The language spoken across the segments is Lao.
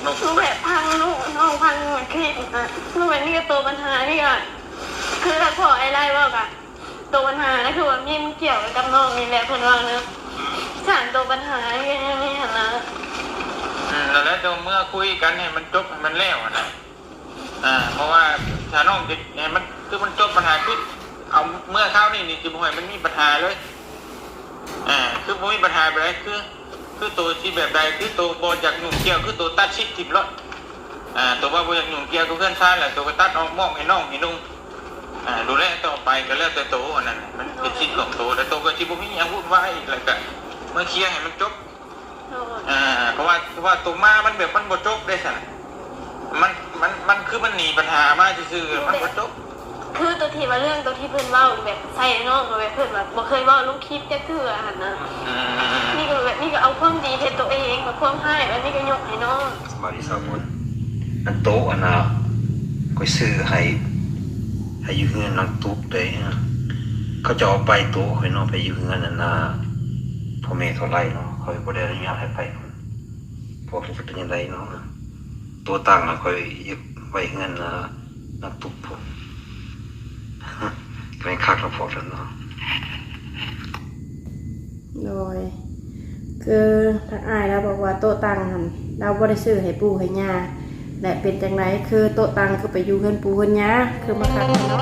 ໜູແບບພັງ ໜູ ນ້ອງພັງຄລິບນະ ໜູແບບນີ້ກໍໂຕບັນຫານີ້ກໍ ຄືຖ້າພໍ່ອ້າຍໄລ່ເວົ້າກະ ໂຕບັນຫານະ ຄືວ່າມີມັນກ່ຽວກັບນ້ອງນີ້ແຫຼະ ເພິ່ນເວົ້ານະ ສາມໂຕບັນຫານີ້ກໍຍັງມີຫັ້ນນະ. ອືມ ນັ້ນແຫຼະ ຕ້ອງເມືອຄຸຍກັນໃຫ້ມັນຈົບໃຫ້ມັນແລ້ວຫັ້ນນະ. ອ່າ ເພາະວ່າຖ້ານ້ອງຈະໃຫ້ມັນ ຄືມັນຈົບບັນຫາ ຄືເອົາເມືອຄາວນີ້ນີ້ ຊິບໍ່ໃຫ້ມັນມີບັນຫາເລີຍ. ອ່າ ຄືບໍ່ມີບັນຫາແບບໃດ ຄື ຄືໂຕຊິແບບໃດ ຄືໂຕບໍ່ຢາກຫຍຸ້ງກ່ຽວ ຄືໂຕຕັດສິດຖິ້ມໂລດ. ອ່າ ໂຕວ່າບໍ່ຢາກຫຍຸ້ງກ່ຽວກັບເຮືອນຊານແລ້ວ ໂຕກໍຕັດອອກ ມອບໃຫ້ນ້ອງໃຫ້ນຸ່ງ ອ່າ ດູແລຕໍ່ໄປ ກໍແລ້ວແຕ່ໂຕ. ອັນນັ້ນມັນເປັນສິດຂອງໂຕ ແລ້ວໂຕກໍຊິບໍ່ມີຫຍັງວຸ່ນວາຍອີກ ແລ້ວກໍມາເຄຍໃຫ້ມັນຈົບ. ໂດຍ ອ່າ ເພາະວ່າ ເພາະວ່າໂຕມາມັນແບບມັນບໍ່ຈົບເດ້ຊັ້ນ ມັນ ມັນ ມັນຄືມັນໜີບັນຫາມາຊື່ໆ ມັນບໍ່ຈົບ. ຄືໂຕທີ່ວ່າເລື່ອງໂຕທີ່ເພິ່ນເວົ້າແບບໃສ່ນ້ອງ ແບບເພິ່ນວ່າບໍ່ເຄີຍເວົ້າລົງຄລິບຈັກເທື່ອຫັ້ນນະ. ອືມ ນີ້ກໍແບບນີ້ກໍເອົາຄວາມດີໃຫ້ໂຕເອງ ແບບຄວາມຮ້າຍອັນນີ້ກໍຍົກໃຫ້ນ້ອງ. ສະບາຍດີສາວບຸນ ອັນໂຕະອັນນ່າ ຂ້ອຍຊື້ໃຫ້ ໃຫ້ຢູ່ເຮືອນນາງຕຸກເດ້. ເຂົາເຈົ້າເອົາໄປໂຕະຂ້ອຍເນາະ ໄປຢູ່ເຮືອນອັນນ່າ ພໍ່ແມ່ເຂົາໄລ່ເນາະ ຂ້ອຍບໍ່ໄດ້ອະນຸຍາດໃຫ້ໄປພຸ້ນ. ພວກເຂົາຈະເປັນຈັ່ງໃດເນາະ ໂຕະຕັ່ງນະ ຂ້ອຍເກັບໄວ້ເຮືອນນາງຕຸກພຸ້ນ ແມ່ນຄັກນະພວກນັ້ນເນາະ. ໂດຍ ຄືທາງອ້າຍລາວບອກວ່າໂຕະຕັ່ງຫັ້ນ ລາວບໍ່ໄດ້ຊື້ໃຫ້ປູ່ໃຫ້ຍ່າ ແລະ ເປັນຈັ່ງໃດ ຄືໂຕະຕັ່ງຄືໄປຢູ່ເຮືອນປູ່ເຮືອນຍ່າ ຄືມາຄັກແທ້ເນາະ.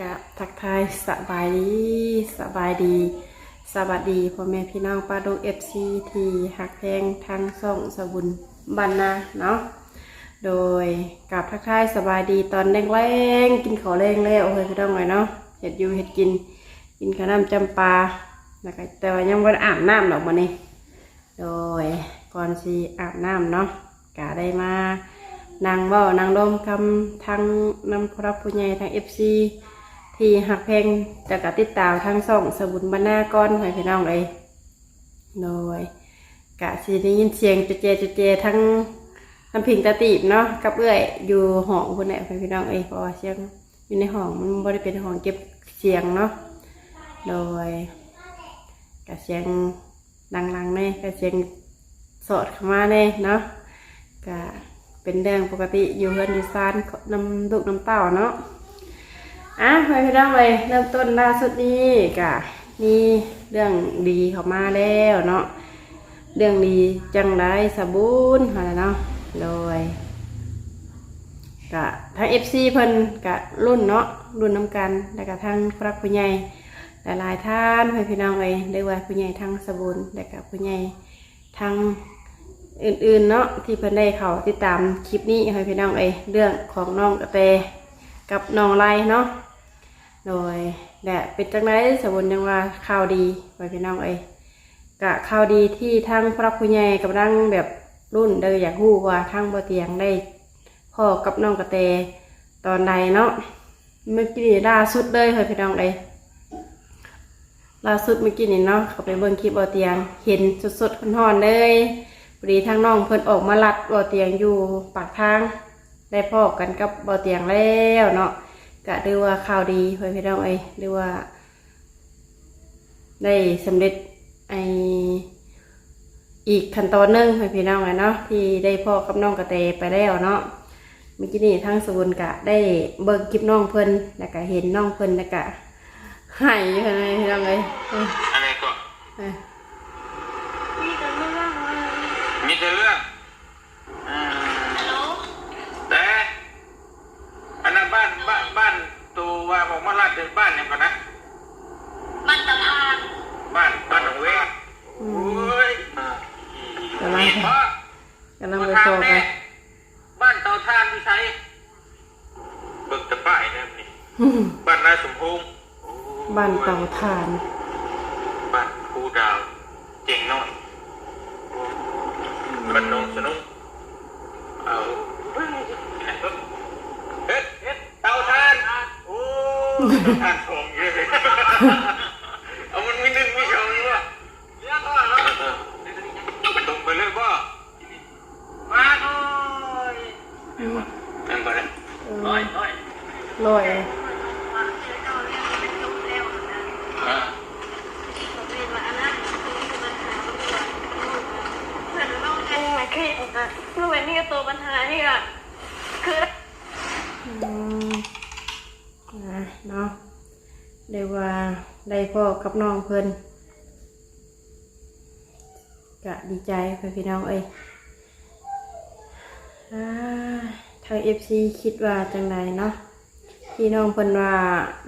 ກະທັກທາຍສະບາຍດີ ສະບາຍດີ ສະຫວັດດີພໍ່ແມ່ພີ່ນ້ອງປ້າລຸງ ເອັຟຊີ ທີ່ຮັກແພງທາງຊ່ອງສາວບຸນບ້ານນາເນາະ. ໂດຍ ກາບທັກທາຍສະບາຍດີຕອນແລງໆ ກິນເຂົ້າແລງແລ້ວເຮີ້ຍ ພີ່ນ້ອງເອີຍເນາະ ເຮັດຢູ່ເຮັດກິນ ກິນເຂົ້ານ້ຳຈຳປາ ແລ້ວກະ ແຕ່ວ່າຍັງບໍ່ໄດ້ອາບນ້ຳດອກມື້ນີ້. ໂດຍ ກ່ອນຊິອາບນ້ຳເນາະ ກະໄດ້ມານັ່ງເວົ້ານັ່ງລົມກັບທັງນຳຜູ້ຫຼັກຜູ້ໃຫຍ່ ທັງ ເອັຟຊີ ທີ່ຮັກແພງ ແລ້ວກະຕິດຕາມທາງຊ່ອງສາວບຸນບ້ານນາກ່ອນ ພໍ່ແມ່ພີ່ນ້ອງເອີຍ. ໂດຍ ກະຊິໄດ້ຍິນສຽງແຈໆໆ ທັງນ້ຳພິງຕາຕີບເນາະ ກັບເອື້ອຍຢູ່ຫ້ອງພຸ້ນແຫຼະ ພໍ່ແມ່ພີ່ນ້ອງເອີຍ ເພາະວ່າສຽງຢູ່ໃນຫ້ອງມັນບໍ່ໄດ້ເປັນຫ້ອງເກັບສຽງເນາະ. ໂດຍ ກະສຽງ ຫຼັງໆ ແດ່ ກະສຽງສອດເຂົ້າມາແດ່ເນາະ ກະເປັນເລື່ອງປົກກະຕິຢູ່ເຮືອນຢູ່ຊານນຳລູກນຳເຕົ້າເນາະ. ອ່າ ພໍ່ແມ່ພີ່ນ້ອງເອີຍ ເລີ່ມຕົ້ນລ່າສຸດນີ້ກະມີເລື່ອງດີເຂົ້າມາແລ້ວເນາະ. ເລື່ອງດີຈັ່ງໃດສາວບຸນຫັ້ນແຫຼະເນາະ. ໂດຍ ກະທາງ ເອັຟຊີ ເພິ່ນກະລຸ້ນເນາະ ລຸ້ນນຳກັນ ແລ້ວກະທາງຜູ້ຫຼັກຜູ້ໃຫຍ່ຫຼາຍໆທ່ານ ພໍ່ແມ່ພີ່ນ້ອງເອີຍ ຫຼືວ່າຜູ້ໃຫຍ່ທາງສາວບຸນ ແລ້ວກະຜູ້ໃຫຍ່ທາງອື່ນໆເນາະ ທີ່ເພິ່ນໄດ້ເຂົ້າຕິດຕາມຄລິບນີ້ ພໍ່ແມ່ພີ່ນ້ອງເອີຍ ເລື່ອງຂອງນ້ອງກະແຕກັບນ້ອງໄລເນາະ. ໂດຍ ແລະ ເປັນຈັ່ງໃດສາວບຸນ ຍັງວ່າຂ່າວດີ ພໍ່ແມ່ພີ່ນ້ອງເອີຍ ກະຂ່າວດີທີ່ທາງຜູ້ຫຼັກຜູ້ໃຫຍ່ກຳລັງແບບລຸ້ນ ແລະ ຢາກຮູ້ວ່າທາງບໍ່ຕຽງໄດ້ພໍ້ກັບນ້ອງກະແຕຕອນໃດເນາະ. ມື້ກີ້ນີ້ລ່າສຸດເລີຍ ພໍ່ແມ່ພີ່ນ້ອງເອີຍ ລ່າສຸດມື້ກີ້ນີ້ເນາະ ເຂົ້າໄປເບິ່ງຄລິບບໍ່ຕຽງ ເຫັນສົດໆຮ້ອນໆເລີຍ. ພໍດີທາງນ້ອງເພິ່ນອອກມາລັດບໍ່ຕຽງຢູ່ປາກທາງ ໄດ້ພໍ້ກັນກັບບໍ່ຕຽງແລ້ວເນາະ ກະຖືວ່າຂ່າວດີ ພໍ່ແມ່ພີ່ນ້ອງເອີຍ ຫຼືວ່າໄດ້ສຳເລັດໄອ ອີກຂັ້ນຕອນໜຶ່ງ ພໍ່ແມ່ພີ່ນ້ອງເອີຍເນາະ ທີ່ໄດ້ພໍ້ກັບນ້ອງກະແຕໄປແລ້ວເນາະ. ມື້ກີ້ນີ້ທາງສາວບຸນກະໄດ້ເບິ່ງຄລິບນ້ອງເພິ່ນ ແລ້ວກະເຫັນນ້ອງເພິ່ນ ແລ້ວກະໄຫ້ຢູ່ຫັ້ນ ພີ່ນ້ອງເອີຍ. ເອີ ອັນໃດກໍ ເອີ ມີແຕ່ເລື່ອງ ມີແຕ່ເລື່ອງ ອືມ ແຕ່ ອັນນັ້ນບ້ານ ບ້ານ ບ້ານໂຕວ່າອອກມາລັດ ເປັນບ້ານຫຍັງກ່ອນນະ? ບ້ານເຕົາຖ່ານ ບ້ານ ບ້ານໜອງເວງ. ອືມ ໂອ້ຍ ກຳລັງ ກຳລັງໄປຊອກ ບ້ານເຕົາຖ່ານຢູ່ໃສ? ເບິ່ງແຕ່ປ້າຍແລ້ວນີ້ ບ້ານນາສົມພົງ ບ້ານເຕົາຖ່ານ ບ້ານພູດາວ ເຈັງນ້ອຍ ບ້ານໜອງສະໜຸ ເອົາ ເຮັດ ເຮັດເຕົາຖ່ານ ໂອ້ ເຕົາຖ່ານສອງຢູ່ເລີຍ ເອົາ ມັນມີໜຶ່ງມີສອງຢູ່ບໍ່? ເອີ ຕົງໄປເລີຍບໍ່? ມາໜ້ອຍ ອືມ ແມ່ນບໍ່? ເອີ ນ້ອຍ ນ້ອຍ ໂດຍ ອືມ ອ່າ ເນາະ ໄດ້ວ່າໄດ້ພໍ້ກັບນ້ອງເພິ່ນ ກະດີໃຈ ພໍ່ແມ່ພີ່ນ້ອງເອີຍ. ອ່າ ທາງເອັຟຊີຄິດວ່າຈັ່ງໃດເນາະ ທີ່ນ້ອງເພິ່ນວ່າ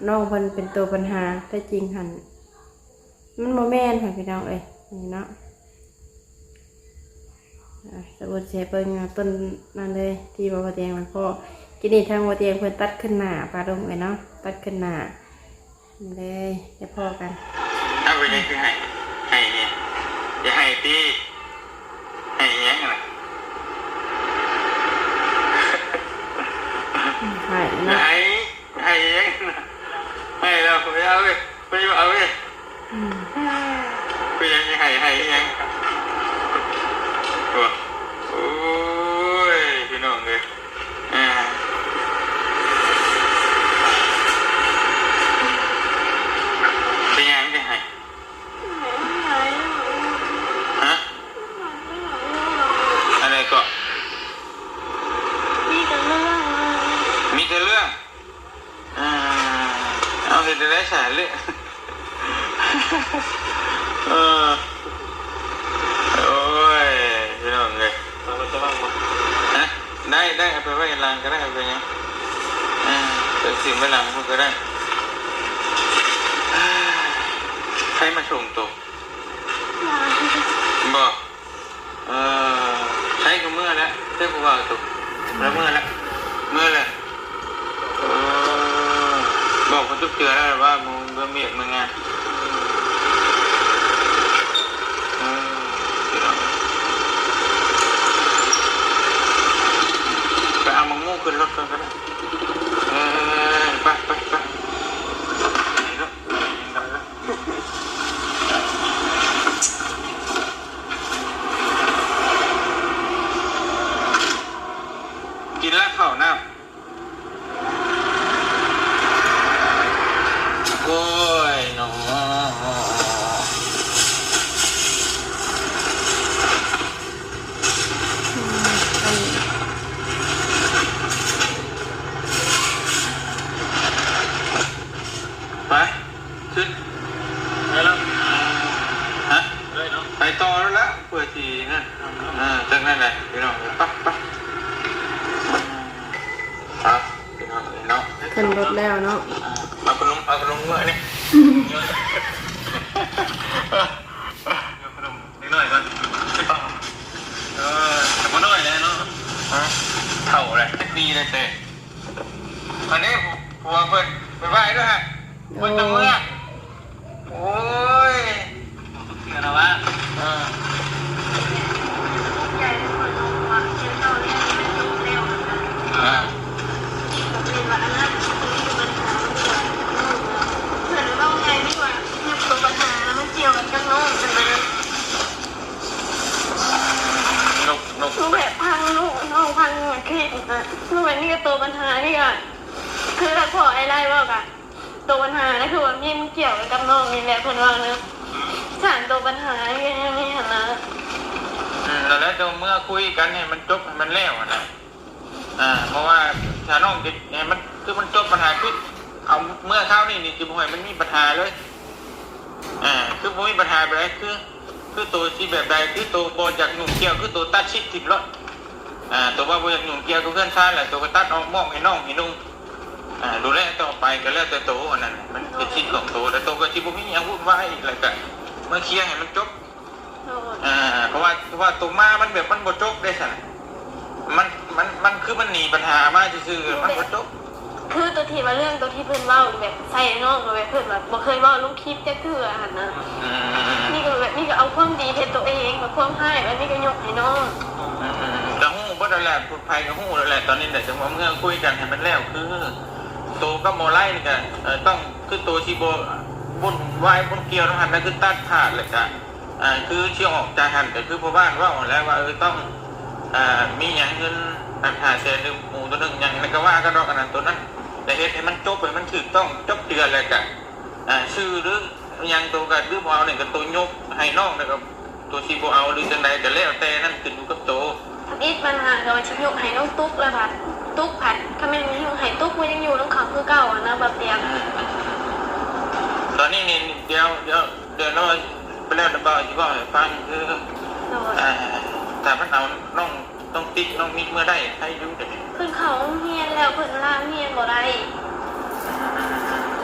ນ້ອງເພິ່ນເປັນໂຕບັນຫາ ແທ້ຈິງຫັ້ນມັນບໍ່ແມ່ນ ພໍ່ແມ່ພີ່ນ້ອງເອີຍ ນີ້ເນາະ. ອ່າ ສະບຸດຊິໃຫ້ເບິ່ງຕົ້ນນັ້ນເລີຍ ທີ່ວ່າບໍ່ຕຽງມັນພໍ້ ກິນນີ້ທາງບໍ່ຕຽງເພິ່ນຕັດຂຶ້ນໜ້າ ປາລຸງເອີຍເນາະ ຕັດຂຶ້ນໜ້າ ນີ້ເລີຍ ໄດ້ພໍ້ກັນ. ເອົາ ເປັນຫຍັງຄືໄຫ້ ໄຫ້ຫຍັງ ຢ່າໄຫ້ຕິ ໄຫ້ຫຍັງນະ ໄຫ້ເນາະ ໄຫ້ ໄຫ້ຫຍັງນະ ໄຫ້ແລ້ວໄປເອົາເວີຍ ໄປເອົາເວີຍ ອືມ ເປັນຫຍັງຊິໄຫ້ ໄຫ້ຫຍັງ ໂອ້ ໂອ້ຍ ພີ່ນ້ອງເອີຍ. ອ່າ ເປັນຫຍັງຈັ່ງໄຫ້? ຮະ? ອັນໃດເກາະ? ມີແຕ່ເລື່ອງ ມີແຕ່ເລື່ອງ. ອ່າ ເອົາ ເຮັດແນວໃດຊະ ເລະ ເອີ ໂອ້ຍ ພີ່ນ້ອງເອີຍ ເອົາໄປໃສ່ຫຼັງບໍ່? ຮະ? ໄດ້ ໄດ້ ເອົາໄປໄວ້ຫຼັງກໍໄດ້ ເອົາໄປຫຍັງ ອ່າ ໄປຖິ້ມໄວ້ຫຼັງພຸ້ນກໍໄດ້. ໃຜມາສົ່ງໂຕ? ບໍ່. ເອີ ໃຜກໍເມືອແລ້ວ ແຕ່ຜູ້ບ່າວໂຕ ລະເມືອແລ້ວ ເມືອແລ້ວ. ເອີ ບອກເພິ່ນທຸກເທື່ອແລ້ວວ່າເມືອວຽກເມືອງານ. ເອີ ໄປເອົາໝາກໂມຂຶ້ນລົດກ່ອນກໍໄດ້. ເອີ ໄປ ໄປ ໄປ ໄປໂລດ. ກິນແລ້ວເຂົ້ານ້ຳ ໂອ້ຍເນາະ. ໄປ ຂຶ້ນ ໄປແລ້ວ ຮະ ໄປຕໍ່ແລ້ວລະ ເພື່ອຊິນັ້ນ ເອີ ຈັ່ງນັ້ນແຫຼະ ພີ່ນ້ອງ ໄປ ໄປ ໄປ ພີ່ນ້ອງເອີຍເນາະ ຂຶ້ນລົດແລ້ວເນາະ ເອົາຂະໜົມ ເອົາຂະໜົມເມືອນີ້ ເອົາຂະໜົມ ເດັກນ້ອຍກ່ອນ ເອີ ກໍບໍ່ນ້ອຍແລ້ວເນາະ ຮະ ເຖົ້າແລ້ວ ຈັກປີແລ້ວເຕ ອັນນີ້ຜົວເພິ່ນ ບາຍບາຍເດີ ເພິ່ນຕ້ອງເມືອ ໂອ້ຍ ເທື່ອລະວ່າ ເອີ ເອີ. ເພິ່ນເວົ້າໄງນີ້ວ່າ ຍົກໂຕບັນຫາມັນກ່ຽວກັນກັບນ້ອງຊັ້ນນະ ນົກ ນົກ ຄືແບບຟັງລູກນ້ອງຟັງຄລິບນະ ຄືແບບນີ້ກໍໂຕບັນຫານີ້ກໍ ຄືຖ້າພໍ່ອ້າຍໄລ່ເວົ້າກະ ໂຕບັນຫານະ ຄືວ່າມີມັນກ່ຽວກັນກັບນ້ອງນີ້ແຫຼະ ເພິ່ນວ່ານະ ສານໂຕບັນຫາຢູ່ໃນນີ້ຫັ້ນນະ ອືມ ນັ້ນແຫຼະ ຕ້ອງເມືອຄຸຍກັນໃຫ້ມັນຈົບໃຫ້ມັນແລ້ວຫັ້ນນະ. ອ່າ ເພາະວ່າຖ້ານ້ອງຈະໃຫ້ມັນ ຄືມັນຈົບບັນຫາ ຄືເອົາເມືອຄາວນີ້ນີ້ ຊິບໍ່ໃຫ້ມັນມີບັນຫາເລີຍ ອ່າ ຄືບໍ່ມີບັນຫາແບບໃດ ຄື ຄືໂຕຊິແບບໃດ ຄືໂຕບໍ່ຢາກຫຍຸ້ງກ່ຽວ ຄືໂຕຕັດສິດຖິ້ມໂລດ ອ່າ ໂຕວ່າບໍ່ຢາກຫຍຸ້ງກ່ຽວກັບເຮືອນຊານແລ້ວ ໂຕກໍຕັດອອກ ມອບໃຫ້ນ້ອງໃຫ້ນຸ່ງ ອ່າ ດູແລຕໍ່ໄປກໍແລ້ວແຕ່ໂຕ ອັນນັ້ນມັນເປັນສິດຂອງໂຕ ແລ້ວໂຕກໍຊິບໍ່ມີຫຍັງວຸ່ນວາຍອີກ ແລ້ວກໍມາເຄຍໃຫ້ມັນຈົບ. ໂດຍ ອ່າ ເພາະວ່າ ເພາະວ່າໂຕມາມັນແບບມັນບໍ່ຈົບເດ້ຊັ້ນ ມັນ ມັນ ມັນຄືມັນໜີບັນຫາມາຊື່ໆ ມັນບໍ່ຈົບ ຄືໂຕທີ່ວ່າເລື່ອງໂຕທີ່ເພິ່ນເວົ້າແບບໃສ່ນ້ອງ ແບບເພິ່ນແບບບໍ່ເຄີຍເວົ້າລົງຄລິບຈັກເທື່ອຫັ້ນນະ ອືມ ນີ້ກໍແບບ ນີ້ກໍເອົາຄວາມດີໃຫ້ໂຕເອງ ແບບຄວາມຮ້າຍແບບນີ້ກໍຍົກໃຫ້ນ້ອງ ອືມ ກໍຮູ້ເບິດແລ້ວແຫຼະ ຜູ້ໃຜກໍຮູ້ແລ້ວແຫຼະ ຕອນນີ້ແຫຼະ ຈັ່ງວ່າເມືອຄຸຍກັນໃຫ້ມັນແລ້ວ ຄືໂຕກັບໝໍໄລນີ້ກໍ ເອີ ຕ້ອງ ຄືໂຕຊິບໍ່ວຸ່ນວາຍວຸ່ນກ່ຽວນຳຫັ້ນນະ ຄືຕັດຂາດ ແລ້ວກະ ອ່າ ຄືຊິອອກຈາກຫັ້ນ ກໍຄືພໍ່ບ້ານເວົ້າຫັ້ນແຫຼະວ່າ ເອີ ຕ້ອງ ອ່າ ມີຫຍັງເງິນ ອັນ ຫ້າແສນ ຫຼື ໝູໂຕໜຶ່ງຫຍັງນັ້ນ ກໍວ່າກັນດອກ ອັນນັ້ນໂຕນັ້ນ ແຕ່ ເຮັດໃຫ້ມັນຈົບ ໃຫ້ມັນຖືກຕ້ອງຈົບເທື່ອ ແລ້ວກະ ອ່າ ຊື່ ຫຼື ຫຍັງ ໂຕກະ ຫຼື ບໍ່ເອົານີ້ກະ ໂຕຍົກໃຫ້ນ້ອງ ແລ້ວກະ ໂຕຊິບໍ່ເອົາ ຫຼື ຈັ່ງໃດກະແລ້ວແຕ່ ນັ້ນຂຶ້ນຢູ່ກັບໂຕ. ທຳອິດມັນຫາກະວ່າຊິຍົກໃຫ້ນ້ອງຕຸກ ແລ້ວບາດຕຸກພັດ ຄັນແມ່ນຍົກໃຫ້ຕຸກ ມັນຍັງຢູ່ນຳເຂົາຄືເກົ່າຫັ້ນນະ ບ່າວຕຽງ. ອືມ ຕອນນີ້ນີ້ ດຽວ ດຽວ ດຽວລາວໄປແລ້ວ ດຽວບ່າວຊິເວົ້າໃຫ້ຟັງ ຄື ໂດຍ ອ່າ ຖ້າມັນເອົານ້ອງ ນ້ອງຕິກ ນ້ອງມິກເມືອໄດ້ ໃຜຢູ່ດຽວນີ້ ເພິ່ນເຂົ້າໂຮງຮຽນແລ້ວ ເພິ່ນລາຮຽນບໍ່ໄດ້. ອື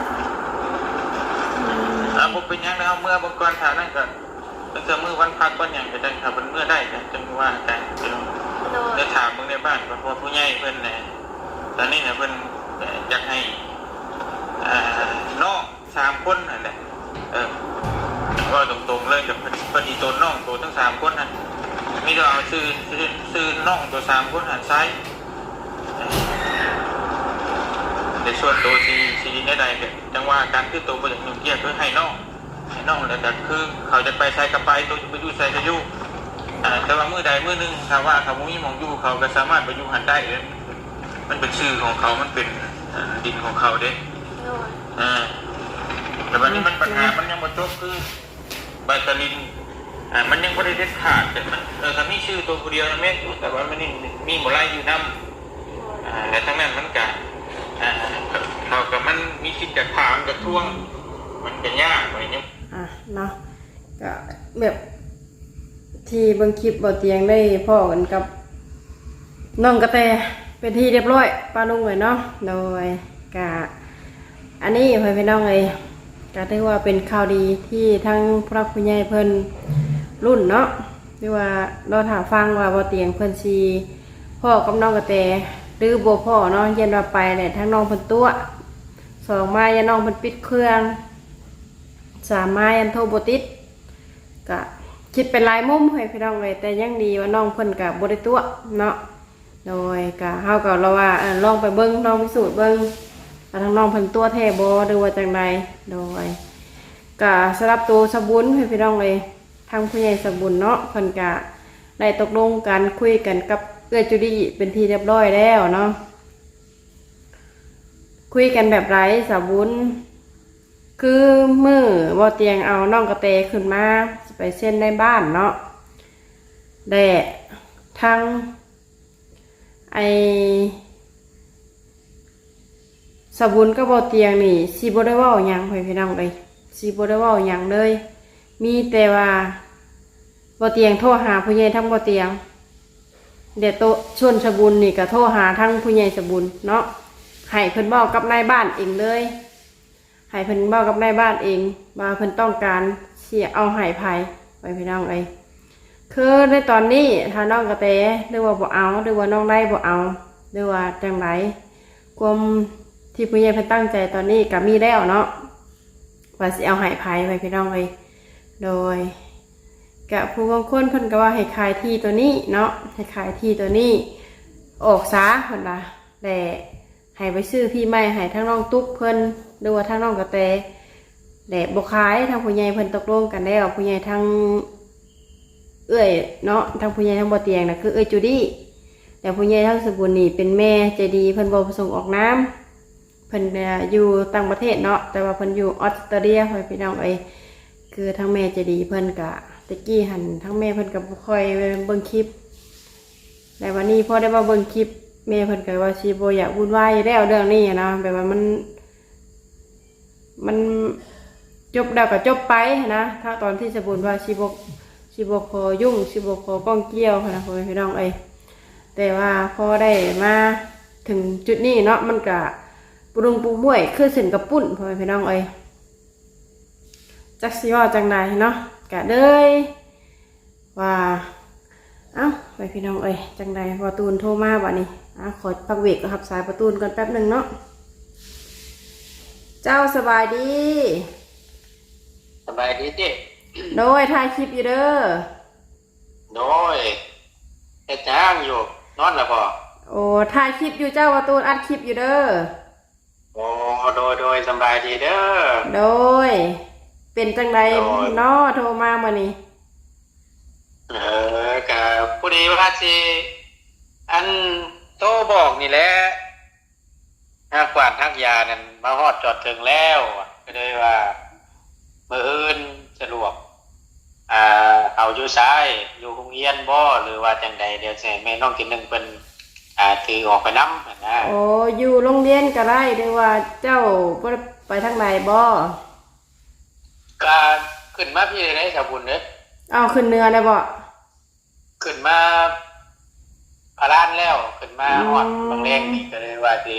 ມ ອ່າ ບໍ່ເປັນຫຍັງດອກ ເຮົາເມືອເບິ່ງກ່ອນ ຖ້ານັ້ນກະ ຕັ້ງແຕ່ມື້ວັນພັກວັນຫຍັງກະຈັ່ງ ຖ້າເພິ່ນເມືອໄດ້ກະຈັ່ງວ່າກັນ. ໂດຍ ໄດ້ຖາມເບິ່ງໃນບ້ານກ່ອນ ເພາະວ່າຜູ້ໃຫຍ່ເພິ່ນນະ ຕອນນີ້ນະ ເພິ່ນ ເອີ ຢາກໃຫ້ ອ່າ ນ້ອງສາມຄົນຫັ້ນແຫຼະ ເອີ ເວົ້າຕົງໆເລີຍ ກະເພິ່ນ ເພິ່ນຊິຕົນນ້ອງໂຕທັງສາມຄົນຫັ້ນ ມີແຕ່ເອົາຊື່ ຊື່ ຊື່ນ້ອງໂຕສາມຄົນຫັ້ນໃຊ້. ແຕ່ສ່ວນໂຕຊິ ຊິແນວໃດກະຈັ່ງວ່າກັນ ຄືໂຕບໍ່ຢາກຫຍຸ້ງກ່ຽວ ຄືໃຫ້ນ້ອງ ໃຫ້ນ້ອງ ແລ້ວກະຄືເຂົາຈະໄປໃສກະໄປ ໂຕຈະໄປຢູ່ໃສກະຢູ່ ອ່າ ແຕ່ວ່າມື້ໃດມື້ໜຶ່ງ ຖ້າວ່າເຂົາບໍ່ມີໝ່ອງຢູ່ ເຂົາກະສາມາດໄປຢູ່ຫັ້ນໄດ້ເດ້ ມັນເປັນຊື່ຂອງເຂົາ ມັນເປັນ ອ່າ ດິນຂອງເຂົາເດ້. ໂດຍ ອ່າ ແຕ່ບາດນີ້ມັນ ເນາະ ບັນຫາມັນຍັງບໍ່ຈົບ ຄື ໃບຕາລິນ ອ່າ ມັນຍັງບໍ່ໄດ້ເດັດຂາດ ແຕ່ມັນ ເອີ ຖ້າມີຊື່ໂຕຜູ້ດຽວນະແມ່ນຢູ່ ແຕ່ວ່າມັນຍັງມີບໍ່ຫຼາຍຢູ່ນຳ ອ່າ ແລະ ທັງນັ້ນມັນກະ ອ່າ ເຂົາກະ ມັນມີສິດຈະຖາມຈະທວງ ມັນກະຍາກ ມັນຍັງ ອ່າ ເນາະ ກະແບບທີ່ເບິ່ງຄລິບບ່າວຕຽງໄດ້ພໍ້ກັນກັບ ນ້ອງກະແຕເປັນທີ່ຮຽບຮ້ອຍ ປ້າລຸງເອີຍເນາະ. ໂດຍ ກະ ອັນນີ້ພໍ່ແມ່ພີ່ນ້ອງເອີຍ ກະຖືວ່າເປັນຂ່າວດີທີ່ທາງຜູ້ຫຼັກຜູ້ໃຫຍ່ເພິ່ນລຸ້ນເນາະ ຫຼືວ່າລໍຖ້າຟັງວ່າບ່າວຕຽງເພິ່ນຊິພໍ້ກັບນ້ອງກະແຕ ຫຼືບໍ່ພໍ້ເນາະ. ຢ້ານວ່າໄປແລ້ວທາງນ້ອງເພິ່ນຕົວະ ສອງມາຢ້ານນ້ອງເພິ່ນປິດເຄື່ອງ ສາມມາຢ້ານໂທບໍ່ຕິດ ກະຄິດໄປຫຼາຍມຸມໃຫ້ພີ່ນ້ອງເອີຍ ແຕ່ຍັງດີວ່ານ້ອງເພິ່ນກະບໍ່ໄດ້ຕົວະເນາະ. ໂດຍ ກະເຮົາກະລະວ່າ ເອີ ລອງໄປເບິ່ງ ລອງພິສູດເບິ່ງວ່າທາງນ້ອງເພິ່ນຕົວະແທ້ບໍ່ ຫຼືວ່າຈັ່ງໃດ. ໂດຍ ກະສຳລັບໂຕສາວບຸນໃຫ້ພີ່ນ້ອງເອີຍ ທາງຜູ້ໃຫຍ່ສາວບຸນເນາະ ເພິ່ນກະໄດ້ຕົກລົງກັນ ຄຸຍກັນກັບເອື້ອຍຈູດີ້ເປັນທີ່ຮຽບຮ້ອຍແລ້ວເນາະ. ຄຸຍກັນແບບໃດສາວບຸນ? ຄືມື້ບ່າວຕຽງເອົານ້ອງກະແຕຂຶ້ນມາ ຊິໄປເຊັນໃນບ້ານເນາະ ແລະ ທາງ ໄອ້ ສາວບຸນກັບບ່າວຕຽງນີ້ ຊິບໍ່ໄດ້ເວົ້າຫຍັງ ພໍ່ແມ່ພີ່ນ້ອງເອີຍ ຊິບໍ່ໄດ້ເວົ້າຫຍັງເລີຍ ມີແຕ່ວ່າບ່າວຕຽງໂທຫາຜູ້ໃຫຍ່ທາງບ່າວຕຽງ ແລະ ໂຕ ສ່ວນສາວບຸນນີ້ກະໂທຫາທາງຜູ້ໃຫຍ່ສາວບຸນເນາະ ໃຫ້ເພິ່ນເວົ້າກັບນາຍບ້ານເອງເລີຍ ໃຫ້ເພິ່ນເວົ້າກັບນາຍບ້ານເອງວ່າເພິ່ນຕ້ອງການຊິເອົາໃຫ້ໃຜ ພໍ່ແມ່ພີ່ນ້ອງເອີຍ. ຄືໃນຕອນນີ້ ຖ້ານ້ອງກະແຕ ຫຼືວ່າບໍ່ເອົາ ຫຼືວ່ານ້ອງໄດ້ບໍ່ເອົາ ຫຼືວ່າຈັ່ງໃດ ຄວາມທີ່ຜູ້ໃຫຍ່ເພິ່ນຕັ້ງໃຈຕອນນີ້ກະມີແລ້ວເນາະ ວ່າຊິເອົາໃຫ້ໃຜ ພໍ່ແມ່ພີ່ນ້ອງເອີຍ. ໂດຍ ກະຜູ້ບາງຄົນເພິ່ນກະວ່າໃຫ້ຂາຍທີ່ໂຕນີ້ເນາະ ໃຫ້ຂາຍທີ່ໂຕນີ້ອອກຊະ ເພິ່ນວ່າ ແລະ ໃຫ້ໄປຊື້ທີ່ໃໝ່ໃຫ້ທາງນ້ອງຕຸກເພິ່ນ ຫຼືວ່າທາງນ້ອງກະແຕ ແລະ ບໍ່ຂາຍ ທາງຜູ້ໃຫຍ່ເພິ່ນຕົກລົງກັນແລ້ວ ຜູ້ໃຫຍ່ທາງເອື້ອຍເນາະ ທາງຜູ້ໃຫຍ່ທາງບ່າວຕຽງນະ ຄືເອື້ອຍຈູດີ້ ແລະ ຜູ້ໃຫຍ່ທາງສະບຸນນີ້ເປັນແມ່ໃຈດີ ເພິ່ນບໍ່ປະສົງອອກນາມ ເພິ່ນ ເອີ ຢູ່ຕ່າງປະເທດເນາະ ແຕ່ວ່າເພິ່ນຢູ່ອອສເຕຣເລຍ ພໍ່ແມ່ພີ່ນ້ອງເອີຍ. ຄືທາງແມ່ໃຈດີເພິ່ນກະ ແຕ່ກີ້ຫັ້ນທາງແມ່ເພິ່ນກະບໍ່ຄ່ອຍເບິ່ງຄລິບ ແລະ ບາດນີ້ພໍໄດ້ມາເບິ່ງຄລິບ ແມ່ເພິ່ນກະວ່າຊິບໍ່ຢາກວຸ່ນວາຍຢູ່ແລ້ວເລື່ອງນີ້ນະ ແບບວ່າມັນ ມັນຈົບແລ້ວກະຈົບໄປຫັ້ນນະ ຖ້າຕອນທີ່ສາວບຸນວ່າຊິບໍ່ ຊິບໍ່ຂໍຫຍຸ້ງ ຊິບໍ່ຂໍຂ້ອງກ່ຽວຫັ້ນນະ ພໍ່ແມ່ພີ່ນ້ອງເອີຍ. ແຕ່ວ່າພໍໄດ້ມາເຖິງຈຸດນີ້ເນາະ ມັນກະປຸລຸງປຸມວຍຄືເສັ້ນກະປຸ້ນ ພໍ່ແມ່ພີ່ນ້ອງເອີຍ. ຈັກຊິເວົ້າຈັ່ງໃດເນາະ ກະເລີຍວ່າ ເອົ້າ ໄປພີ່ນ້ອງເອີຍ ຈັ່ງໃດພໍ່ຕູນໂທມາບາດນີ້ ອ່າ ຂໍພັກເບຣກກັບຮັບສາຍພໍ່ຕູນກ່ອນແປັບໜຶ່ງເນາະ. ເຈົ້າ ສະບາຍດີ. ສະບາຍດີຕິ. ໂດຍ ຖ່າຍຄລິບຢູ່ເດີ. ໂດຍ ເຮັດຫຍັງຢູ່ ນອນລະບໍ? ໂອ້ ຖ່າຍຄລິບຢູ່ເຈົ້າ ພໍ່ຕູນ ອັດຄລິບຢູ່ເດີ. ໂອ້ ໂດຍ ໂດຍ ສະບາຍດີເດີ. ໂດຍ ເປັນຈັ່ງໃດ ໂດຍ ເນາະ ໂທມາມື້ນີ້? ເອີ ກະພໍດີວ່າຊິ ອັນ ໂທບອກນີ້ແຫຼະ ຮາກຫວ່ານຮາກຢານັ້ນມາຮອດຈອດເຖິງແລ້ວ ກໍເລີຍວ່າມື້ອື່ນສະດວກ ອ່າ ເອົາຢູ່ໃສ ຢູ່ໂຮງຮຽນບໍ່ ຫຼືວ່າຈັ່ງໃດ? ດຽວຊິໃຫ້ແມ່ນ້ອງທີໜຶ່ງເພິ່ນ ອ່າ ຖືອອກໄປນຳຫັ້ນນະ. ໂອ້ ຢູ່ໂຮງຮຽນກໍໄດ້ ຫຼືວ່າເຈົ້າບໍ່ໄດ້ໄປທາງໃດບໍ່? ກະຂຶ້ນມາພີ້ເດ້ສາວບຸນເອີຍ. ເອົາ ຂຶ້ນເໜືອແລ້ວບໍ່? ຂຶ້ນມາພະລານແລ້ວ ຂຶ້ນມາຮອດ ອືມ ບາງແລງນີ້ ກໍເລີຍວ່າຊິ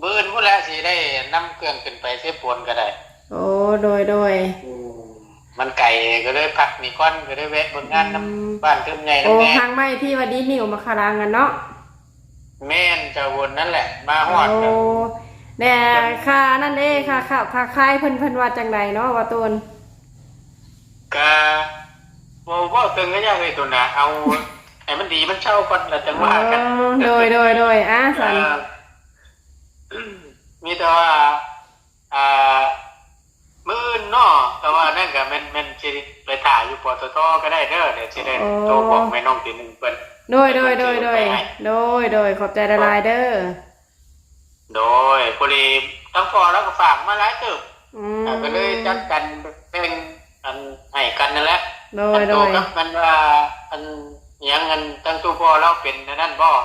ມື້ອື່ນພຸ້ນແຫຼະ ຊິໄດ້ນຳເຄື່ອງຂຶ້ນໄປເຊໂປນກໍໄດ້. ໂອ້ ໂດຍໆ ອືມ ມັນໄກ ກໍເລີຍພັກນີ້ກ່ອນ ກໍເລີຍແວະເບິ່ງງານນຳ ອືມ ບ້ານເທີມໃຫຍ່ນຳແດ່. ໂອ້ ທາງໄມ້ທີ່ວ່າດີດນິ້ວມາຄາລາງຫັ້ນເນາະ. ແມ່ນ ເຈົ້າວົນນັ້ນແຫຼະ ມາຮອດ. ໂອ້ ແດ່ ຄ່ານັ້ນເດ້ ຄ່າເຂົ້າຄ່າຂາຍເພິ່ນ ເພິ່ນວ່າຈັ່ງໃດເນາະ ບ່າວຕູນ? ກະບໍ່ເວົ້າເຖິງກະຢ່າເອີຍໂຕນາ ເອົາໃຫ້ມັນດີມັນເຊົາກ່ອນ ແລ້ວຈັ່ງວ່າກັນ. ອໍ ໂດຍໆໆ ອາ ຊັ້ນ ເອີ ມີແຕ່ວ່າ ອ່າ ມື້ອື່ນເນາະ ແຕ່ວ່ານັ້ນກະແມ່ນ ແມ່ນຊິໄປຖ້າຢູ່ ປຕທ ກໍໄດ້ເດີ ດຽວຊິໄດ້ ອໍ ໂທບອກແມ່ນ້ອງທີໜຶ່ງເພິ່ນ. ໂດຍໆໆໆ ໂດຍໆ ຂອບໃຈຫຼາຍໆເດີ. ໂດຍ ພໍດີທາງພໍ່ລາວກໍຝາກມາຫຼາຍເຕີບ ອືມ ກໍເລີຍຈັດກັນແບ່ງ ອັນ ໃຫ້ກັນນັ້ນແຫຼະ. ໂດຍໆ ອັນໂຕກັບມັນວ່າ ອັນ ຫຍັງ ອັນ ທາງຕູ້ພໍ່ລາວເປັນອັນນັ້ນບໍ່?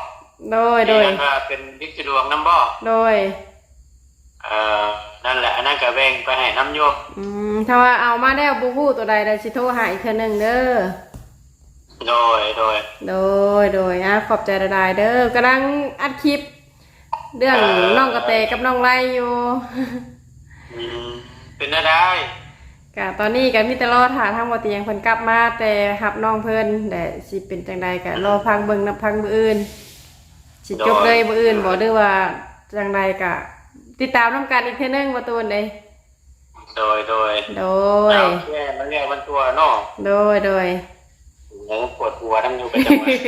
ໂດຍໆ ທີ່ອັນວ່າເປັນລິດສະດວງນຳບໍ່? ໂດຍ ເອີ ນັ້ນແຫຼະ ອັນນັ້ນກໍແບ່ງໄປໃຫ້ນຳຢູ່. ອືມ ຖ້າວ່າເອົາມາແລ້ວບໍ່ຮູ້ໂຕໃດ ດຽວຊິໂທຫາອີກເທື່ອໜຶ່ງເດີ. ໂດຍ ໂດຍ ໂດຍ ໂດຍ ອາ ຂອບໃຈຫຼາຍໆເດີ ກຳລັງອັດຄລິບ ເລື່ອງ ເອີ ນ້ອງກະແຕກັບນ້ອງໄລຢູ່. ອືມ ເປັນແນວໃດ? ກະຕອນນີ້ກະມີແຕ່ລໍຖ້າທາງບໍ່ຕຽງເພິ່ນກັບມາແຕ່ຮັບນ້ອງເພິ່ນ ແລະ ຊິເປັນຈັ່ງໃດກະລໍຟັງເບິ່ງນຳ ຟັງມື້ອື່ນ ຊິຈົບເລີຍມື້ອື່ນບໍ່ ຫຼືວ່າຈັ່ງໃດກະຕິດຕາມນຳກັນອີກເທື່ອໜຶ່ງ ບໍ່ຕູນເດ້. ໂດຍ ໂດຍ ໂດຍ ເອົາແກ້ມັນແກ້ມັນຕົວເນາະ. ໂດຍ ໂດຍ ໂອ້ ປວດຫົວນຳຢູ່ປະຈຳວັນ.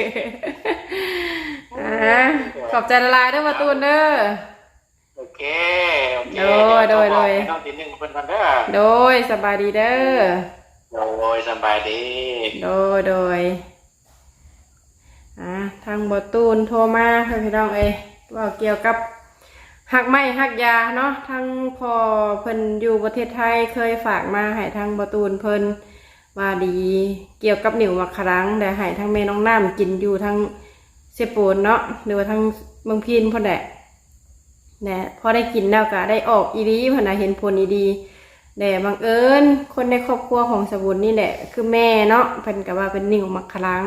ອາ ຂອບໃຈຫຼາຍໆເດີ ບໍ່ຕູນເດີ. ໂອເຄ ໂອເຄ ໂດຍ ໂດຍ ໂດຍ ນ້ອງທີໜຶ່ງເພິ່ນກ່ອນເດີ. ໂດຍ ສະບາຍດີເດີ. ໂດຍ ສະບາຍດີ. ໂດຍ ໂດຍ ອ່າ ທາງບໍ່ຕູນໂທມາ ພີ່ນ້ອງເອີຍ ເວົ້າກ່ຽວກັບຮາກໄມ້ຮາກຢາເນາະ ທາງພໍ່ເພິ່ນຢູ່ປະເທດໄທເຄີຍຝາກມາໃຫ້ທາງບໍ່ຕູນເພິ່ນວ່າດີ ກ່ຽວກັບໜິວໝາກຂະລັງ ໄດ້ໃຫ້ທາງແມ່ນ້ອງນ້ຳກິນຢູ່ທາງເຊໂປນເນາະ ຫຼືວ່າທາງເມືອງພີນພຸ້ນແຫຼະ. ແລະ ພໍໄດ້ກິນແລ້ວກະໄດ້ອອກອີ່ຫຼີ ເພິ່ນວ່າເຫັນຜົນອີ່ຫຼີ. ແລະ ບັງເອີນຄົນໃນຄອບຄົວຂອງສະບຸນນີ້ແຫຼະ ຄືແມ່ເນາະ ເພິ່ນກະວ່າເປັນໜິວໝາກຂະລັງ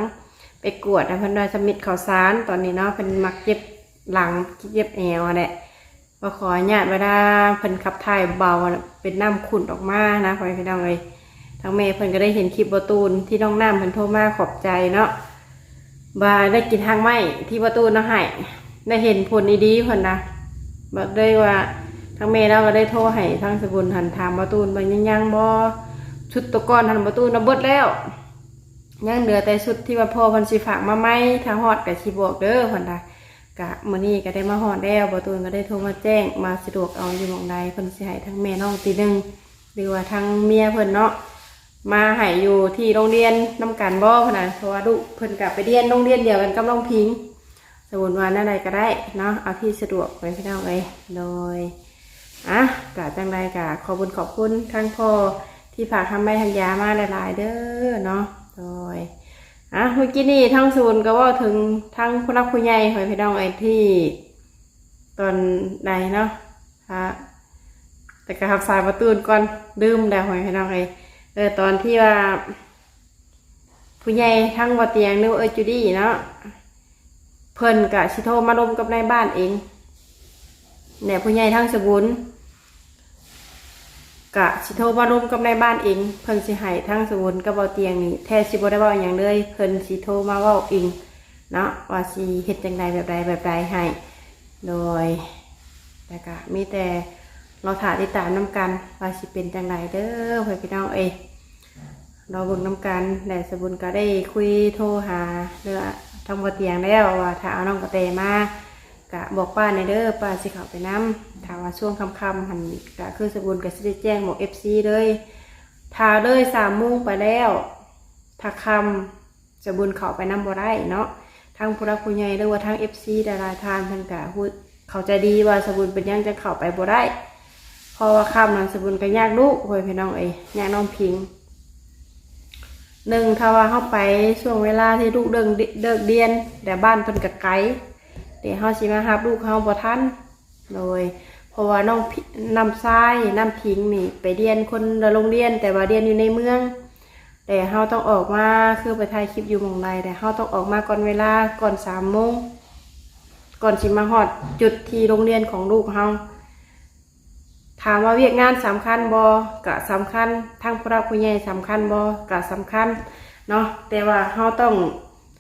ໄປກວດ ແລ້ວເພິ່ນວ່າສະມິດເຂົ້າສານ ຕອນນີ້ເນາະ ເພິ່ນມັກເຈັບຫຼັງ ເຈັບແອວຫັ້ນແຫຼະ ວ່າຂໍອະນຸຍາດ ເວລາເພິ່ນຂັບຖ່າຍເບົາ ເປັນນ້ຳຂຸ້ນອອກມານະ ພໍ່ແມ່ພີ່ນ້ອງເອີຍ. ທາງແມ່ເພິ່ນກະໄດ້ເຫັນຄລິບບໍ່ຕູນ ທີ່ນ້ອງນ້ຳເພິ່ນໂທມາ ຂອບໃຈເນາະ ວ່າໄດ້ກິນຮາກໄມ້ທີ່ບໍ່ຕູນເອົາໃຫ້ ໄດ້ເຫັນຜົນອີ່ຫຼີເພິ່ນນະ. ບາດເລີຍວ່າທາງແມ່ລາວກໍໄດ້ໂທໃຫ້ທາງສະບຸນຫັ້ນ ຖາມບໍ່ຕູນວ່າຍັງ ຍັງບໍ່ ຊຸດໂຕກ່ອນຫັ້ນບໍ່ຕູນນະເບິດແລ້ວ ຍັງເຫຼືອແຕ່ຊຸດທີ່ວ່າພໍ່ເພິ່ນຊິຝາກມາໃໝ່ ຖ້າຮອດກໍຊິບອກເດີເພິ່ນນະ. ກະມື້ນີ້ກໍໄດ້ມາຮອດແລ້ວ ບໍ່ຕູນກໍໄດ້ໂທມາແຈ້ງວ່າສະດວກເອົາຢູ່ໝ່ອງໃດ ເພິ່ນຊິໃຫ້ທາງແມ່ນ້ອງຕີໜຶ່ງ ຫຼືວ່າທາງເມຍເພິ່ນເນາະ ມາໃຫ້ຢູ່ທີ່ໂຮງຮຽນນຳກັນບໍ່ຫັ້ນນະ ເພາະວ່າລູກເພິ່ນກະໄປຮຽນໂຮງຮຽນດຽວກັນກັບນ້ອງພິງ. ສົມມຸດວ່າແນວໃດກໍໄດ້ເນາະ ເອົາທີ່ສະດວກໄປ ພີ່ນ້ອງເອີຍ. ໂດຍ ອະ ກະຈັ່ງໃດກະຂອບບຸນຂອບຄຸນທາງພໍ່ທີ່ຝາກຮາກໄມ້ຮາກຢາມາຫຼາຍໆເດີເນາະ. ໂດຍ ອະ ມື້ກີ້ນີ້ທາງສູນກໍເວົ້າເຖິງທາງຜູ້ຫຼັກຜູ້ໃຫຍ່ ພໍ່ແມ່ພີ່ນ້ອງເອີຍ ທີ່ ຕອນໃດເນາະ ແຕ່ກໍຮັບສາຍບໍ່ຕູນກ່ອນ ລືມແລ້ວ ພໍ່ແມ່ພີ່ນ້ອງເອີຍ. ເອີ ຕອນທີ່ວ່າຜູ້ໃຫຍ່ທາງບໍ່ຕຽງ ຫຼືວ່າເອື້ອຍຈູດີ້ເນາະ ເພິ່ນກະຊິໂທມາລົມກັບນາຍບ້ານເອງ ແລະ ຜູ້ໃຫຍ່ທາງສະບຸນ ກະຊິໂທມາລົມກັບນາຍບ້ານເອງ ເພິ່ນຊິໃຫ້ທາງສະບຸນກັບບໍ່ຕຽງນີ້ ແທບຊິບໍ່ໄດ້ເວົ້າຫຍັງເລີຍ ເພິ່ນຊິໂທມາເວົ້າເອງເນາະ ວ່າຊິເຮັດຈັ່ງໃດ ແບບໃດແບບໃດໃຫ້. ໂດຍ ແລ້ວກະມີແຕ່ລໍຖ້າຕິດຕາມນຳກັນວ່າຊິເປັນຈັ່ງໃດເດີ ພໍ່ແມ່ພີ່ນ້ອງເອີຍ. ລໍເບິ່ງນຳກັນ ແລະ ສະບຸນກໍໄດ້ຄຸຍໂທຫາ ຫຼືວ່າທາງບໍ່ຕຽງແລ້ວວ່າຖ້າເອົານ້ອງກະແຕມາ ກະບອກປ້າແດ່ເດີ ປ້າຊິເຂົ້າໄປນຳ. ຖ້າວ່າຊ່ວງຄ່ຳໆຫັ້ນ ກະຄືສະບຸນກະຊິໄດ້ແຈ້ງບອກເອັຟຊີເລີຍ ຖ້າເລີຍສາມໂມງໄປແລ້ວ ຖ້າຄ່ຳ ສະບຸນເຂົ້າໄປນຳບໍ່ໄດ້ເນາະ. ທາງຜູ້ຫຼັກຜູ້ໃຫຍ່ ຫຼືວ່າທາງເອັຟຊີຫຼາຍໆທ່ານ ເພິ່ນກະຮູ້ ເຂົ້າໃຈດີວ່າສະບຸນເປັນຫຍັງຈັ່ງເຂົ້າໄປບໍ່ໄດ້ ເພາະວ່າຄ່ຳນັ້ນສະບຸນກໍຍາກລູກ ໂອ້ຍ ພີ່ນ້ອງເອີຍ ຍາກນ້ອງພິງ. ໜຶ່ງ ຖ້າວ່າເຮົາໄປຊ່ວງເວລາທີ່ລູກເລີກ ເລີກຮຽນ ແລະ ບ້ານເພິ່ນກໍໄກ ແຕ່ເຮົາຊິມາຮັບລູກເຮົາບໍ່ທັນ ໂດຍ ເພາະວ່ານ້ອງພິ ນ້ຳຊາຍ ນ້ຳພິງນີ້ໄປຮຽນຄົນລະໂຮງຮຽນ ແຕ່ວ່າຮຽນຢູ່ໃນເມືອງ ແຕ່ເຮົາຕ້ອງອອກມາ ຄືໄປຖ່າຍຄລິບຢູ່ໝ່ອງໃດ ແຕ່ເຮົາຕ້ອງອອກມາກ່ອນເວລາ ກ່ອນສາມໂມງ ກ່ອນຊິມາຮອດຈຸດທີ່ໂຮງຮຽນຂອງລູກເຮົາ. ຖາມວ່າວຽກງານສຳຄັນບໍ່? ກະສຳຄັນ. ທາງຜູ້ຫຼັກຜູ້ໃຫຍ່ສຳຄັນບໍ່? ກະສຳຄັນເນາະ ແຕ່ວ່າເຮົາຕ້ອງ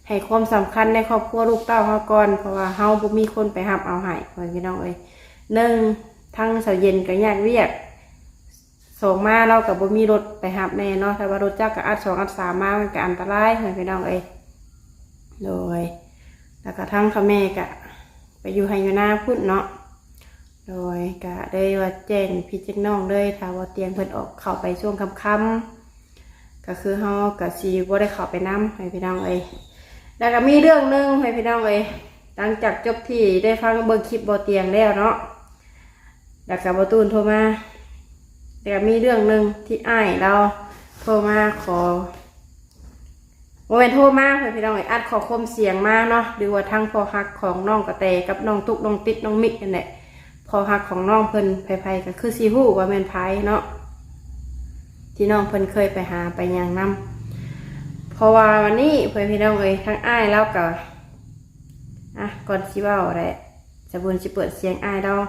ໃຫ້ຄວາມສຳຄັນໃນຄອບຄົວລູກເຕົ້າເຮົາກ່ອນ ເພາະວ່າເຮົາບໍ່ມີຄົນໄປຮັບເອົາໃຫ້ ພໍ່ແມ່ພີ່ນ້ອງເອີຍ. ໜຶ່ງ ທາງສາວເຢັນກໍຍາກວຽກ ສອງມາລາວກໍບໍ່ມີລົດໄປຮັບແນ່ເນາະ ຖ້າວ່າລົດຈັກກໍອັດສອງອັດສາມມາ ມັນກໍອັນຕະລາຍ ພໍ່ແມ່ພີ່ນ້ອງເອີຍ. ໂດຍ ແລ້ວກໍທາງພໍ່ແມ່ກໍໄປຢູ່ໄຮ່ຢູ່ນາພຸ້ນເນາະ ໂດຍ ກໍເລີຍວ່າແຈ້ງພີ່ແຈ້ງນ້ອງເລີຍ ຖ້າບໍ່ຕຽງເພິ່ນອອກເຂົ້າໄປຊ່ວງຄ່ຳໆ ກໍຄືເຮົາກໍຊິບໍ່ໄດ້ເຂົ້າໄປນຳ ພໍ່ແມ່ພີ່ນ້ອງເອີຍ. ແລ້ວກໍມີເລື່ອງໜຶ່ງ ພໍ່ແມ່ພີ່ນ້ອງເອີຍ ຫຼັງຈາກຈົບທີ່ໄດ້ຟັງເບິ່ງຄລິບບໍ່ຕຽງແລ້ວເນາະ ແລ້ວກໍບໍ່ຕູນໂທມາ ແລ້ວກໍມີເລື່ອງໜຶ່ງທີ່ອ້າຍລາວໂທມາຂໍ ບໍ່ແມ່ນໂທມາ ພໍ່ແມ່ພີ່ນ້ອງເອີຍ ອັດຂໍ້ຄວາມສຽງມາເນາະ ຫຼືວ່າທາງພໍ່ຮັກຂອງນ້ອງກະແຕກັບນ້ອງຕຸກ ນ້ອງຕິດ ນ້ອງມິກ ນັ້ນແຫຼະ ພໍ່ຮັກຂອງນ້ອງເພິ່ນ ໃຜໆກໍຄືຊິຮູ້ວ່າແມ່ນໃຜເນາະ ທີ່ນ້ອງເພິ່ນເຄີຍໄປຫາໄປຫຍັງນຳ. ເພາະວ່າວັນນີ້ ພໍ່ແມ່ພີ່ນ້ອງເອີຍ ທາງອ້າຍລາວກໍ ອ່ະ ກ່ອນຊິເວົ້າແຫຼະ ສະບຸນຊິເປີດສຽງອ້າຍລາວ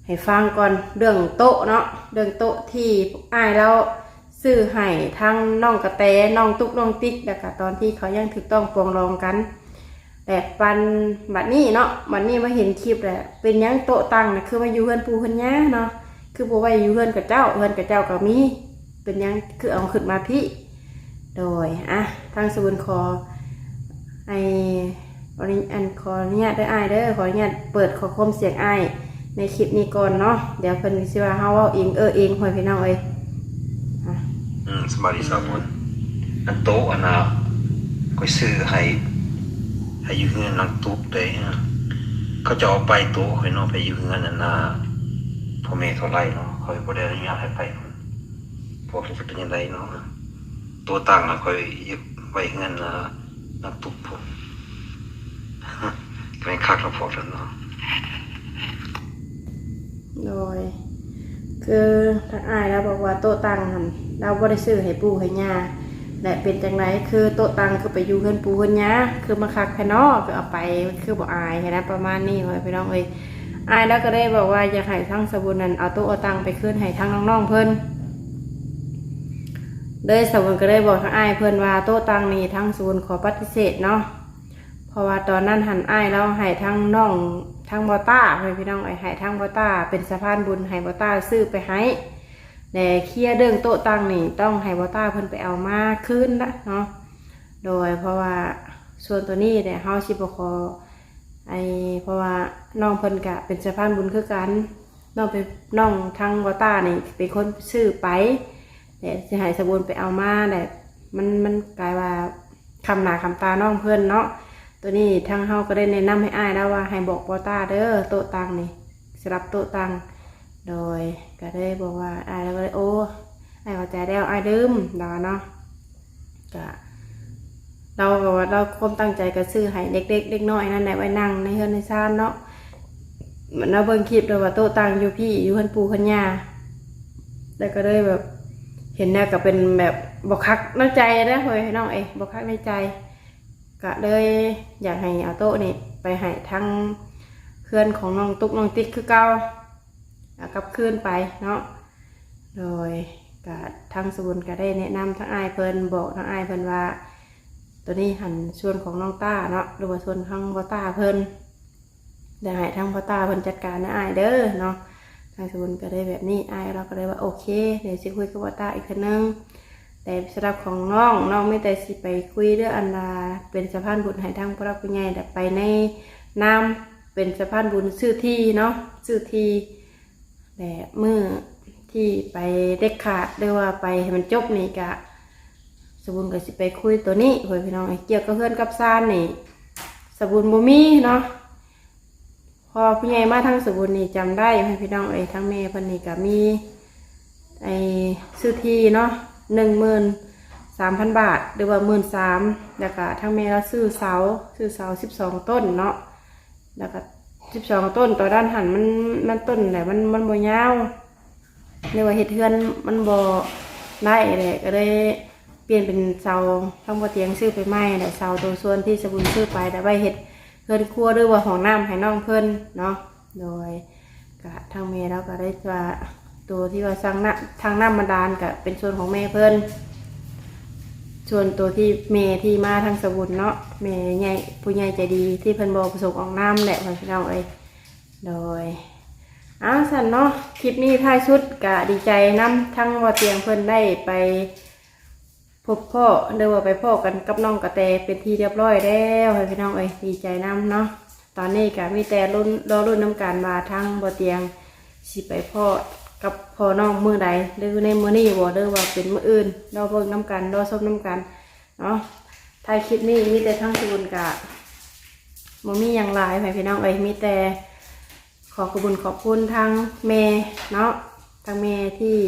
ໃຫ້ຟັງກ່ອນ ເລື່ອງໂຕະເນາະ ເລື່ອງໂຕະທີ່ອ້າຍລາວຊື້ໃຫ້ທັງນ້ອງກະແຕ ນ້ອງຕຸກ ນ້ອງຕິກ ແລ້ວກະຕອນທີ່ເຂົາຍັງຖືກຕ້ອງປອງດອງກັນ ແລະ ປັນບັດນີ້ເນາະ ບັດນີ້ມາເຫັນຄລິບແລ້ວ ເປັນຫຍັງໂຕະຕັ່ງນະ ຄືມາຢູ່ເຮືອນປູ່ເຮືອນຍ່າເນາະ ຄືບໍ່ໄວ້ຢູ່ເຮືອນຂະເຈົ້າ ເຮືອນຂະເຈົ້າກໍມີ ເປັນຫຍັງຄືເອົາຂຶ້ນມາພີ້? ໂດຍ ອ່ະ ທາງສະບຸນຂໍ ໃຫ້ ຂໍອະນຸ ອັນ ຂໍອະນຸຍາດເດີອ້າຍເດີ ຂໍອະນຸຍາດເປີດຂໍ້ຄວາມສຽງອ້າຍໃນຄລິບນີ້ກ່ອນເນາະ ດຽວເພິ່ນຊິວ່າເຮົາເວົ້າເອງເອີເອງ ພໍ່ແມ່ພີ່ນ້ອງເອີຍ. ອືມ ສະບາຍດີສາວບຸນ ອັນໂຕະອັນນ່າ ຂ້ອຍຊື້ໃຫ້ ໃຫ້ຢູ່ເຮືອນນາງຕຸກເດ້ ເຂົາເຈົ້າເອົາໄປໂຕະຂ້ອຍເນາະ ໄປຢູ່ເຮືອນອັນນ່າ ພໍ່ແມ່ເທົ່າໄລເນາະ ຂ້ອຍບໍ່ໄດ້ອະນຸຍາດໃຫ້ໄປພຸ້ນ ພວກເພິ່ນເປັນຈັ່ງໃດເນາະ ໂຕະຕັ່ງນະ ຂ້ອຍເກັບໄວ້ເຮືອນນະ ນາງຕຸກພຸ້ນ ແມ່ນຄັກນະພວກນັ້ນເນາະ. ໂດຍ ຄືທາງອ້າຍລາວບອກວ່າໂຕະຕັ່ງຫັ້ນ ລາວບໍ່ໄດ້ຊື້ໃຫ້ປູ່ໃຫ້ຍ່າ ແລະ ເປັນຈັ່ງໃດ ຄືໂຕະຕັ່ງຄືໄປຢູ່ເຮືອນປູ່ເຮືອນຍ່າ ຄືມາຄັກແທ້ເນາະ ຄືເອົາໄປ ຄືບໍ່ອາຍຫັ້ນນະ ປະມານນີ້ ພໍ່ແມ່ພີ່ນ້ອງເອີຍ. ອ້າຍລາວກໍເລີຍບອກວ່າຢາກໃຫ້ທາງສາວບຸນນັ້ນເອົາໂຕະເອົາຕັ່ງໄປຄືນໃຫ້ທາງນ້ອງໆເພິ່ນ ເລີຍສາວບຸນກໍເລີຍບອກທາງອ້າຍເພິ່ນວ່າ ໂຕະຕັ່ງນີ້ທາງສາວບຸນຂໍປະຕິເສດເນາະ ເພາະວ່າຕອນນັ້ນຫັ້ນອ້າຍລາວໃຫ້ທາງນ້ອງ ທາງບໍ່ຕ້າ ພໍ່ແມ່ພີ່ນ້ອງເອີຍ ໃຫ້ທາງບໍ່ຕ້າເປັນສະພານບຸນໃຫ້ບໍ່ຕ້າຊື້ໄປໃຫ້ ແລະ ເຄຍເລື່ອງໂຕະຕັ່ງນີ້ຕ້ອງໃຫ້ບໍ່ຕ້າເພິ່ນໄປເອົາມາຄືນລະເນາະ. ໂດຍ ເພາະວ່າສ່ວນໂຕນີ້ແຫຼະ ເຮົາຊິບໍ່ຂໍ ໄອ້ ເພາະວ່ານ້ອງເພິ່ນກະເປັນສະພານບຸນຄືກັນ ນ້ອງເປັນ ນ້ອງທາງບໍ່ຕ້ານີ້ເປັນຄົນຊື້ໄປ ແລະ ຊິໃຫ້ສາວບຸນໄປເອົາມາ ແລະ ມັນ ມັນກາຍວ່າຄ້ຳໜ້າຄ້ຳຕານ້ອງເພິ່ນເນາະ. ໂຕນີ້ທາງເຮົາກໍໄດ້ແນະນຳໃຫ້ອ້າຍລາວວ່າໃຫ້ບອກບໍ່ຕ້າເດີ ໂຕະຕັ່ງນີ້ ສຳລັບໂຕະຕັ່ງ ໂດຍ ກໍໄດ້ບອກວ່າ ອ້າຍລາວກໍເລີຍ ໂອ້ ອ້າຍເຂົ້າໃຈແລ້ວ ອ້າຍລືມ ລາວວ່າເນາະ. ກະ ລາວກໍວ່າລາວຄວາມຕັ້ງໃຈກໍຊື້ໃຫ້ເດັກໆ ເດັກນ້ອຍນັ້ນແຫຼະ ໄວ້ນັ່ງໃນເຮືອນໃນຊານເນາະ ມັນລາວເບິ່ງຄລິບແລ້ວວ່າໂຕະຕັ່ງຢູ່ພີ້ ຢູ່ເຮືອນປູ່ເຮືອນຍ່າ ແລ້ວກໍເລີຍແບບ ເຫັນແລ້ວກໍເປັນແບບບໍ່ຄັກໃນໃຈເດີ ພໍ່ແມ່ພີ່ນ້ອງເອີຍ ບໍ່ຄັກໃນໃຈ ກະເລີຍຢາກໃຫ້ເອົາໂຕະນີ້ໄປໃຫ້ທາງເຮືອນຂອງນ້ອງຕຸກນ້ອງຕິກຄືເກົ່າ ເອົາກັບຄືນໄປເນາະ. ໂດຍ ກະທາງສະບຸນກະໄດ້ແນະນຳທາງອ້າຍເພິ່ນ ບອກທາງອ້າຍເພິ່ນວ່າ ໂຕນີ້ຫັ້ນສ່ວນຂອງນ້ອງຕ້າເນາະ ຫຼືວ່າສ່ວນທາງບໍ່ຕ້າເພິ່ນ ແລ້ວໃຫ້ທາງພໍ່ຕາເພິ່ນຈັດການນະອ້າຍເດີເນາະ. ທາງສະບຸນກໍໄດ້ແບບນີ້ ອ້າຍລາວກໍເລີຍວ່າ ໂອເຄ ດຽວຊິຄຸຍກັບພໍ່ຕາອີກເທື່ອໜຶ່ງ. ແຕ່ສຳລັບຂອງນ້ອງ ນ້ອງມີແຕ່ຊິໄປຄຸຍເລື່ອງອັນວ່າເປັນສະພານບຸນໃຫ້ທາງຜູ້ຫຼັກຜູ້ໃຫຍ່ ແລະ ໄປໃນນາມເປັນສະພານບຸນຊື້ທີ່ເນາະ ຊື້ທີ່ ແລະ ມື້ທີ່ໄປເດັດຂາດ ຫຼືວ່າໄປໃຫ້ມັນຈົບນີ້ກະ ສະບຸນກໍຊິໄປຄຸຍໂຕນີ້ ພໍ່ແມ່ພີ່ນ້ອງເອີຍ. ກ່ຽວກັບເຮືອນກັບຊານນີ້ ສະບຸນບໍ່ມີເນາະ. ພໍຜູ້ໃຫຍ່ມາທາງສະບຸນນີ້ຈຳໄດ້ພີ່ນ້ອງເອີຍ ທາງແມ່ເພິ່ນນີ້ກະມີໄອ້ຊື້ທີ່ເນາະ ໜຶ່ງໝື່ນສາມພັນບາດ ຫຼືວ່າໝື່ນສາມ ແລ້ວກະທາງແມ່ລາວຊື້ເສົາ ຊື້ເສົາສິບສອງຕົ້ນເນາະ ແລ້ວກະສິບສອງຕົ້ນ ຕອນນັ້ນຫັ້ນມັນ ມັນຕົ້ນແຫຼະ ມັນ ມັນບໍ່ຍາວ ຫຼືວ່າເຮັດເຮືອນມັນບໍ່ໄດ້ແຫຼະ ກະເລີຍປ່ຽນເປັນເສົາ ທາງບໍ່ຕຽງຊື້ໄປໃໝ່ແຫຼະ ເສົາໂຕສ່ວນທີ່ສະບຸນຊື້ໄປ ແລ້ວໄວ້ເຮັດເຮືອນຄົວ ຫຼືວ່າຫ້ອງນ້ຳໃຫ້ນ້ອງເພິ່ນເນາະ ໂດຍ ກະທາງແມ່ລາວກະໄດ້ວ່າ ໂຕທີ່ວ່າສ້າງນ້ຳ ທາງນ້ຳບາດານກະເປັນສ່ວນຂອງແມ່ເພິ່ນ ສ່ວນໂຕທີ່ແມ່ທີ່ມາທາງສະບຸນເນາະ ແມ່ໃຫຍ່ ຜູ້ໃຫຍ່ໃຈດີທີ່ເພິ່ນບໍ່ປະສົງອອກນາມແຫຼະ ພໍ່ແມ່ພີ່ນ້ອງເອີຍ ໂດຍ ເອົາຊັ້ນເນາະ ຄລິບນີ້ທ້າຍສຸດກະດີໃຈນຳ ທາງບໍ່ຕຽງເພິ່ນໄດ້ໄປ ພົບພໍ້ ຫຼືວ່າໄປພໍ້ກັນກັບນ້ອງກະແຕເປັນທີ່ຮຽບຮ້ອຍແລ້ວ ໃຫ້ພີ່ນ້ອງເອີຍ ດີໃຈນຳເນາະ ຕອນນີ້ກະມີແຕ່ລຸ້ນ ລໍລຸ້ນນຳກັນວ່າທາງບໍ່ຕຽງຊິໄປພໍ້ກັບພໍ່ນ້ອງມື້ໃດ ຫຼືໃນມື້ນີ້ບໍ່ ຫຼືວ່າເປັນມື້ອື່ນ ລໍເບິ່ງນຳກັນ ລໍຊົມນຳກັນເນາະ ທ້າຍຄລິບນີ້ມີແຕ່ທາງສະບຸນກະບໍ່ມີຫຍັງຫຼາຍ ໃຫ້ພີ່ນ້ອງເອີຍ ມີແຕ່ ຂໍຂອບບຸນຂອບຄຸນທາງແມ່ເນາະ ທາງແມ່ທີ່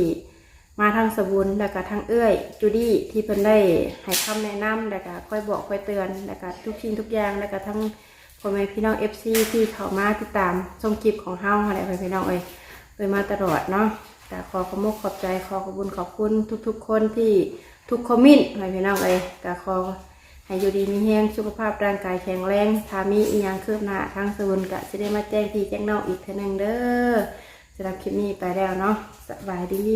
ມາທາງສະບຸນ ແລ້ວກະທາງເອື້ອຍຈູດີ້ ທີ່ເພິ່ນໄດ້ໃຫ້ຄຳແນະນຳ ແລ້ວກະຄອຍບອກຄອຍເຕືອນ ແລ້ວກະທຸກສິ່ງທຸກຢ່າງ ແລ້ວກະທັງພໍ່ແມ່ພີ່ນ້ອງເອັຟຊີທີ່ເຂົ້າມາຕິດຕາມຊົມຄລິບຂອງເຮົາຫັ້ນແຫຼະ ພໍ່ແມ່ພີ່ນ້ອງເອີຍ ເອີຍມາຕະຫຼອດເນາະ ກະຂໍຂອບມຸກຂອບໃຈ ຂໍຂອບບຸນຂອບຄຸນທຸກໆຄົນທີ່ ທຸກຄອມເມັນ ໃຫ້ພີ່ນ້ອງເອີຍ ກະຂໍໃຫ້ຢູ່ດີມີແຮງ ສຸຂະພາບຮ່າງກາຍແຂງແຮງ ຖ້າມີອີ່ຫຍັງຄືບໜ້າ ທາງສະບຸນກະຊິໄດ້ມາແຈ້ງພີ່ແຈ້ງນ້ອງອີກເທື່ອໜຶ່ງເດີ ສຳລັບຄລິບນີ້ໄປແລ້ວເນາະ ສະບາຍດີ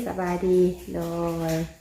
ສະບາຍດີ ໂດຍ.